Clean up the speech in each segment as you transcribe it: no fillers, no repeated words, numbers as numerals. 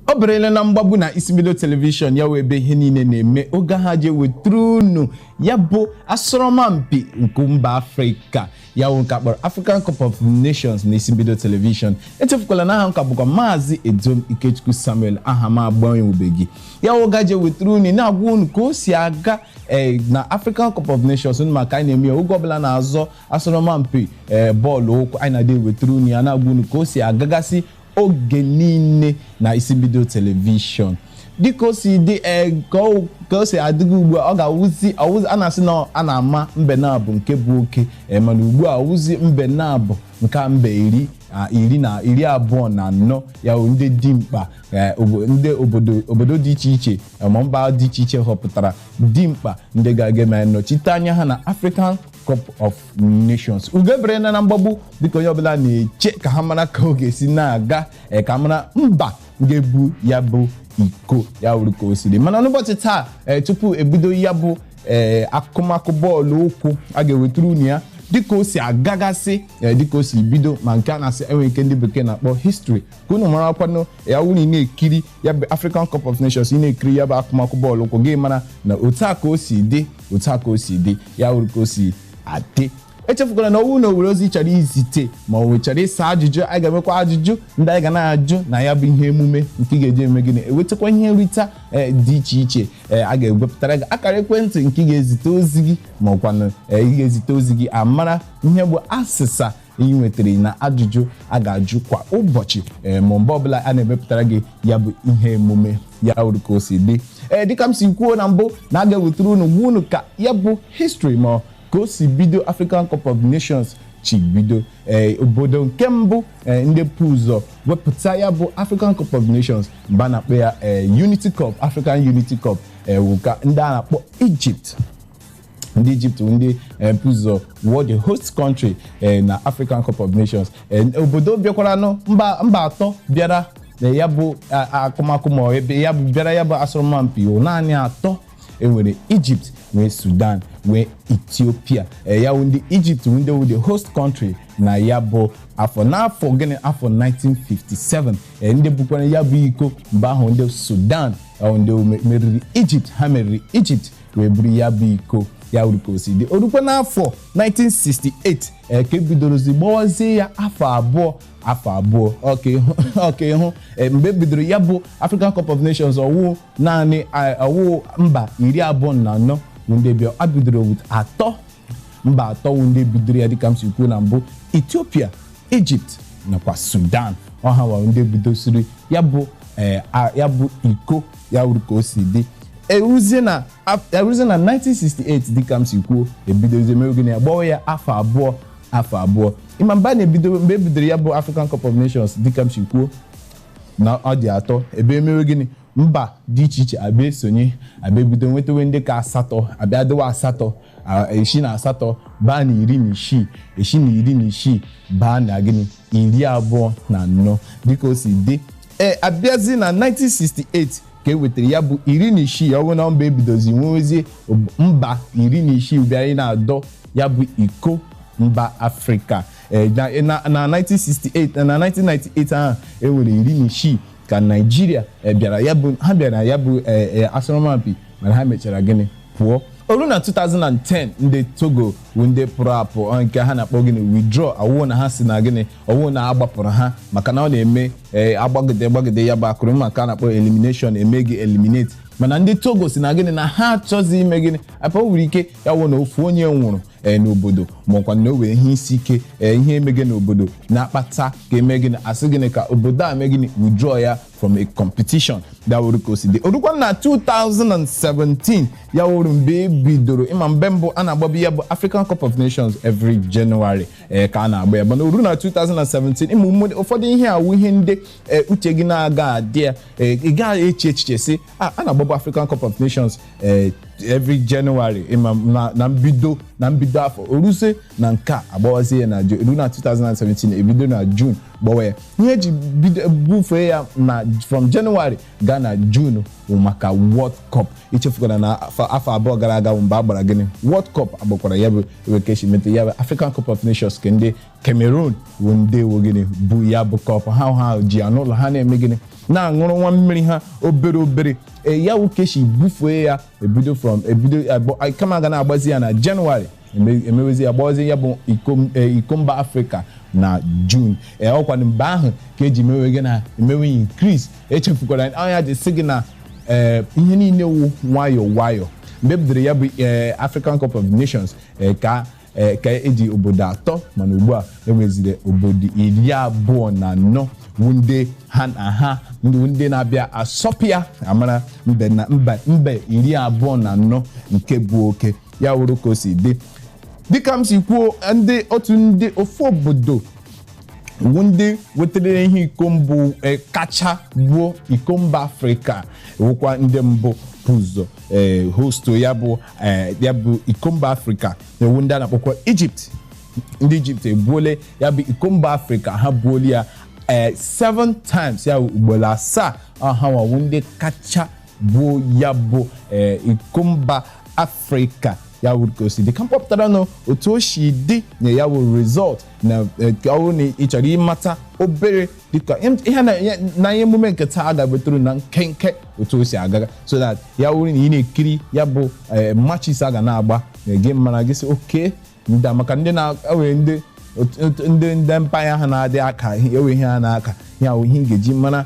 Ọ berela na mgbagbu na isi mbido television ya wee ebe ihe niile na-eme oge ha ji wetara unu ya bụ asọrọmpi nke mba Afrịka, ya wụ nke akpọrọ African Cup of Nations na isi mbido television. Echefukwala na aha nka bụkwa Maazị Edom Ikechukwu Samuel, aha m agbanwebeghị. Ya wụ gaje wetara unu na-agwa unu ka o si aga na African Cup of Nations maka anyị na-eme ya oge ọbụla na-azọ asọrọmpi bọọlụ ụkwụ. Anyị na-adị ewetara unu ya na-agwa unu ka o si agagasị oge niile na isi mbido telivishọn dịka o si dị, ka o si adịghị ugbu a. Ọ ga-awụzi ọwụzi a na-asị na a na-ama mbe na-abụ nke bụ oke, mana ugbu a awụzi mbe na-abụ nke mbe 24, ya bụ ndị dimkpa, ndị obodo dị iche iche ma mba dị iche iche họpụtara dimkpa ndị ga-aga eme nnọchite anya ha na African Cup of Nations. Ugo na mgbagbu dịka onye ọbụla na-eche ka ha mara ka ọ ga-esi na-aga, ka mara mba ga-ebu ya bụ iko, ya wuru ka o siri. Mana n'ụbọchị taa, tupu ebido ya bụ akụmakụ bọọlụ ụkwụ, a ga-ewetara unu ya dịka o si agagasị, dịka o si bido, ma nke a na-asị enwere ike ndị bekee na-akpọ history, ka unu mara kwanụ ya wuru ị na-ekiri ya bụ African Cup of Nations, ị na-ekiri ya bụ akụmakụ bọọlụ ụkwụ, gị mara na otu a ka o si dị, otu a ka o si dị, ya wuru ka o si adị. Echefukwala na ọwụ na owere ozi chọrọ izite ma ọ chọrọ ịsa ajụjụ, anyị ga-emekwa ajụjụ ndị anyị ga na-ajụ na ya bụ ihe emume nke ị ga-eji eme gịnị, ewetakwa ihe nrita dị iche iche. A ga-ewepụtara gị akara ekwentị nke ị ga-ezite ozi gị, ma ọkwanụ ị ga-ezite ozi gị amara ihe bụ asịsa ị nwetara na ajụjụ a ga-ajụ kwa ụbọchị, ma mgbe ọbụla a na-emepụtara gị ya bụ ihe emume, ya wuru ka o si dị. Dịka m si kwuo na mbụ na a ga-ewetara unu gwa unu ka ya bụ history ma ka o si bido African Cup of Nations chi bido. Obodo nke mbụ ndị pụ ụzọ wepụta ya bụ African Cup of Nations, mgbe a na-akpọ ya Unity Cup, African Unity Cup, wụka ndị a na-akpọ Egypt. Ndị Egypt ndị pụ ụzọ were the host country na African Cup of Nations. Obodo bịakwaranụ, mba atọ bịara ya bụ akụmakụ ma ebe ya bụ bịara ya bụ asọmpi naanị atọ. Enwere Egypt, nwee Sudan, nwee Ethiopia. Ya wụ ndị Egypt ndị wụ the host country na ya bụ afọ n'afọ gịnị, afọ 1957. Ndị bukwara ya bụ iko mgbe ahụ ndị Sudan, ndị meriri Egypt, ha meriri Egypt wee buru ya bụ iko, ya wuru ka o si dị. Orukwe n'afọ 1968 ka ebidorozi gbawazie ya afọ 2, afọ 2. Ọka ịhụ mgbe ebidoro ya bụ African Cup of Nations, ọwụ naanị ọwụ mba 24 ndị bịa. A bidoro with atọ, mba atọ wụ ndị bidoro ya dịka m si kwuo na mbụ: Ethiopia, Egypt nakwa Sudan. Ọha wa ndị bidosiri ya bụ iko, ya wuru ka o si dị. Eruzie na 1968, dịka m si kwuo, ebidozie mere gịnị, gbawa ya afọ 2, afọ 2. Ịma mgbe a na-ebido, mgbe ebidoro ya bụ African Cup of Nations, dịka m si kwuo na ọ dị atọ, ebe emewe gịnị, mba dị iche iche abịa esonye, abịa ebido nwetawe ndị ka asatọ, abịa dịwa asatọ, esi na asatọ baa na 16, esi na 16 baa na gịnị, 24, dịka o si dị. Abịazi na 1968 ka e wetara ya bụ 16. Ọ bụ na mba ebidozi nwewezie mba 16 bịara ị na-adọ ya bụ iko mba Afrịka. Na 1968 na 1998 ahụ enwere 16 ka Naijiria bịara ya bụ, ha bịara ya bụ asọmpi, mana ha mechara gịnị, pụọ. Oru na 2010, ndị Togo bụ ndị pụrụ apụ, nke ha na-akpọ gịnị, withdraw. Awụ na ha si na gịnị, ọwụ na agbapụrụ ha maka na ọ na-eme agbagide agbagide ya bụ akụrụ maka a na-akpọ elimination, eme gị eliminate. Mana ndị Togo si na gịnị, na ha achọzi ime gịnị apa. Nwere ike ya wụ na ofu onye nwụrụ n'obodo, ma ọkwa na o wee ihe isi ike, ihe emege n'obodo na-akpata ka eme gịnị, asị gịnị, ka obodo a mee gịnị, withdraw ya from a competition. Dawuru ka o si dị. Orukwa na 2017, ya wụrụ mgbe e bidoro ịma mgbe mbụ a na-agbabi ya bụ African Cup of Nations every January ka a na-agba ya. Mana oru na 2017, ịma ụfọdụ ihe awụ ihe ndị uche gị na-aga adị ya, ị gaghị eche echiche sị a na-agbabụ African Cup of Nations every January. Ịma na mbido afọ oruzie na nke a agbawazie ya na eru na 2017, ebido na June gbawa ya. Ihe eji bufee ya na from January gaa na June bụ maka World Cup. Ichefukwara na afọ 2 gara aga mgbe a gbara gịnị World Cup, agbakwara ya bụ ewekeshi mete ya bụ African Cup of Nations ke ndị Cameroon bụ ndị ewu gịnị bụ ya bụ cup ha ji ya n'ụlọ ha na-eme gịnị na-aṅụrụ nwa mmiri ha obere obere. Ya wụ keshi bufee ya ebido from ebido kama ga na-agbazi ya na January, emewezi ya gbawazi ya bụ iko mba Afrịka na June. Ọkwa mgbe ahụ ka eji mewe gị na emewe increase. Echefukwara anya ji sị gị na ihe niile wụ nwayọọ nwayọọ. Mgbe ebidoro ya bụ African Cup of Nations ka eji obodo 3, mana ugbu a enweziri obodo 24 wụ ndị ha na ha ndị na-abịa asọpịa amara mbe na mba 24 nke bụ oke ya wụrụ ka o si dị. Dịka m si kwuo, ndị otu ndị ofu obodo wu ndị wetara ihe iko mbụ kacha gbuo iko mba Afrịka wụkwa ndị mbụ pụzọ hosto ya bụ iko mba Afrịka ewu ndị a na-akpọkwa Egypt. Ndị Egypt ebuole ya bụ iko mba Afrịka, ha buole ya 7 times, ya ugboro 7. Ha nwawu ndị kacha buo ya bụ iko mba Afrịka. Ya wuru ka o si dị ka m kpọpụtara nụ otu o si dị na ya wụ result na ọ bụrụ na ị chọrọ ịmata obere dịka ihe na ihe emume nke taa a ga-wetara na nkenke otu o si agaga, so that ya wuru na ị na-ekiri ya bụ matches a ga na-agba na gị mara gị sị oke ndị maka ndị na-enwe ndị mpaghara ha na-adị aka ewe ihe ha na-aka ya wụ ihe ị ga-eji mara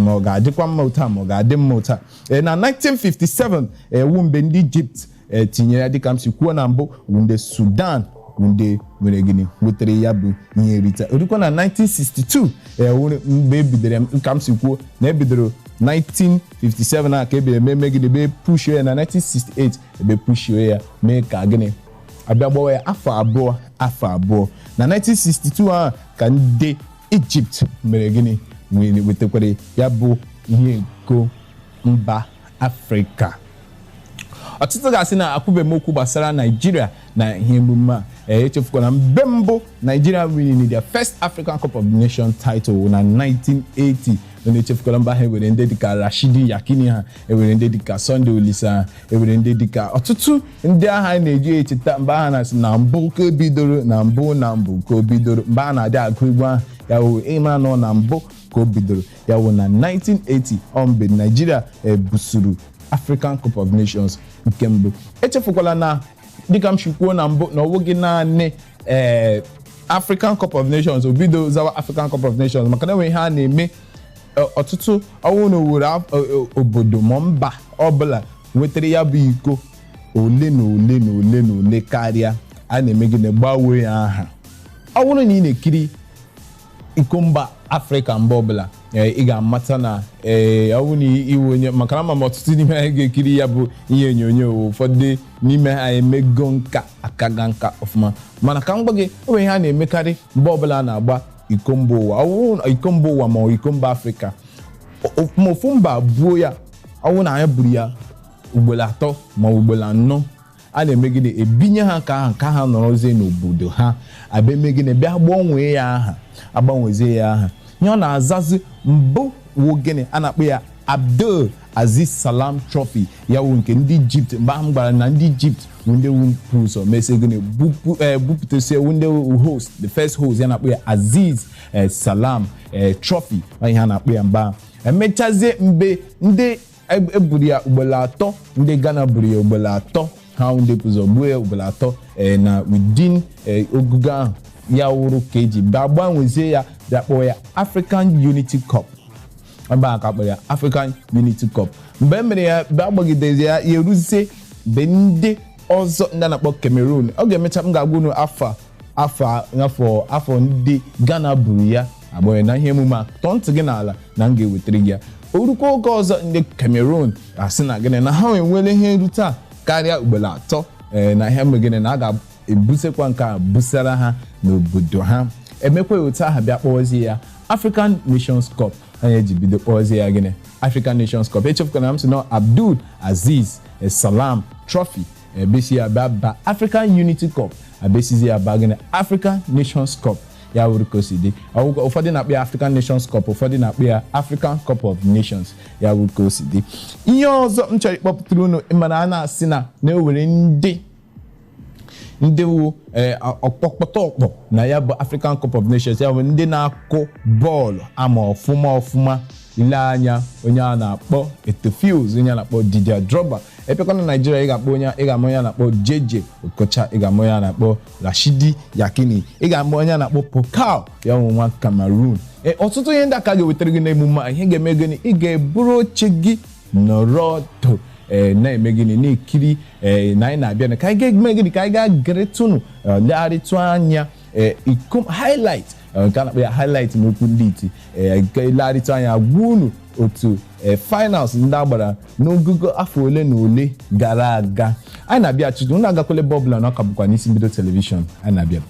ma ọ ga-adịkwa mma ụta ma ọ ga-adị mma ụta. Na 1957 ewu mgbe ndị Egypt tinyere ya dịka m si kwuo na mbụ, ndị Sudan ndị nwere gịnị wetere ya bụ ihe nrite. Orikwa na 1962 mgbe ebidoro ka m si kwuo na ebidoro 1957 a ka ebidoro eme gịnị ebe pushio ya na 1968 ebe pushio ya mee ka gịnị abịa gbawa ya afọ abụọ. Na 1962 ahụ ka ndị Egypt mere gịnị wetakwara ya bụ ihe iko mba Afrịka. Ọtụtụ ga-asị na akwụbeghị m okwu gbasara Naijiria na ihe emume a. Echefukwara mgbe mbụ Nigeria winning their first African Cup of Nations title na 1980. Na-echefukwara mba ha ewere ndị dịka Rashidi Yakini, ha ewere ndị dịka Sunday Olisa, ha ewere ndị dịka ọtụtụ ndị agha na-eji echeta mgbe agha na-asị na mbụ ka ebidoro na mbụ na mbụ ka o bidoro, mgbe a na-adị agụ egwu ahụ ya wụ ịma nọ na mbụ ka o bidoro ya wụ na 1980 ọ mgbe Nigeria ebusuru African Cup of Nations nke mbụ. Echefukwala na dịka m si kwuo na mbụ na ọ bụghị naanị African Cup of Nations obido zawa African Cup of Nations, maka na enwe ihe a na-eme ọtụtụ ọnwụ na owere obodo ma mba ọbụla nwetara ya bụ iko ole na ole na ole na ole karịa a na-eme gịnị gbanwee ya aha. Ọ bụrụ na ị na-ekiri iko mba Afrịka mgbe ọbụla ị ga-amata na ọ bụrụ na iwe onye maka na ama m ọtụtụ n'ime anyị ga-ekiri ya bụ ihe onyonyo, ụfọdụ n'ime ha emego nka akaga nka ọfụma, mana ka m gwa gị o nwere ihe a na-emekarị mgbe ọbụla a na-agba iko mba ụwa, ọ bụrụ iko mba ụwa ma ọ iko mba Afrịka, ma ofu mba buo ya, ọ bụrụ na anyị buru ya ugboro 3 ma ugboro 4, a na-eme gịnị ebinye ha ka aha ka ha nọrọzie n'obodo ha abịa eme gịnị bịa gbanwee ya aha, agbanwezie ya aha. Ihe ọ na-azazi mbụ wụ gịnị a na-akpọ ya Abdul Aziz Salam Trophy, ya wụ nke ndị Egypt. Mgbe ahụ m gwara na ndị Egypt wụ ndị wụ ụzọ mesie gịnị bupụtasie wụ ndị host, the first host, ya na-akpọ ya Aziz Salam Trophy, ihe a na-akpọ ya mgbe ahụ. Emechazie mgbe ndị eburu ya ugboro 3, ndị Ghana buru ya ugboro 3, ha ndị ụzọ gbuo ya ugboro 3 na within ogugo ahụ ya wụrụ ka eji bịa gbanwezie ya bịa kpọọ ya African Unity Cup. Ebe a ka kpọrọ ya African Unity Cup. Mgbe e mere ya bịa gbagidezi ya ya eruzie mgbe ndị ọzọ ndị a na-akpọ Cameroon, ọ ga-emecha m ga-agwa unu afọ ndị Ghana buru ya agbanye na ihe emume a, tọọ ntị gị n'ala na m ga-ewetara gị ya. Orukwa oge ọzọ ndị Cameroon asị na gịnị na ha enwere ihe nrite a karịa ugboro 3 na ihe megịnị na a ga-ebusekwa nke a busara ha n'obodo ha. Emekwa otu aha bịa kpọọzie ya African Nations Cup. Anyị eji bido kpọọzie ya gịnị African Nations Cup. Echefukwana m sị na Abdul Aziz Salam Trophy ebesi ya bịa ba African Unity Cup, abesizi ya ba gịnị African Nations Cup. Ya wụrụ ka o si dị. Ụfọdụ na-akpọ ya African Nations Cup, ụfọdụ na-akpọ ya African Cup of Nations. Ya wụrụ ka o si dị. Ihe ọzọ m chọrọ ịkpọpụtara unu, mana a na-asị na na-ewere ndị wu ọkpọkpọta ọkpọ na ya bụ African Cup of Nations, ya bụ ndị na-akụ bọọlụ ama ọfụma ọfụma. Ile anya, onye a na-akpọ Eto'o Fils, onye a na-akpọ Didier Drogba. Epekwa na Naijiria, ị ga-akpọ onye, ị ga-ama onye a na-akpọ Jeje Okocha, ị ga-ama onye a na-akpọ Rashidi Yakini, ị ga-ama onye a na-akpọ Pokal, ya nwe nwa Cameroon. Ọtụtụ ihe ndị aka ga-ewetara gị n'emume a. Ihe ga-eme gịnị? Ị ga-eburu oche gị nọrọ ọdụ, ee, na-eme gịnị? Na-ekiri. Ee, na anyị na-abịa ka anyị ga-eme gịnị? Ka anyị ga-geretụnụ, legharịtụ anya, ee, iko highlight, nke a na-akpọ ya highlight n'okwu ndị iti, ee, nke legharịtụ anya, gwa unu otu finals ndị a gbara n'ogugo afọ ole na ole gara aga. Anyị na-abịa chụtụ unu. Agakwala ebe ọbụla, na ọ ka bụkwa n'isi mbido telivishọn. Anyị na-abịa.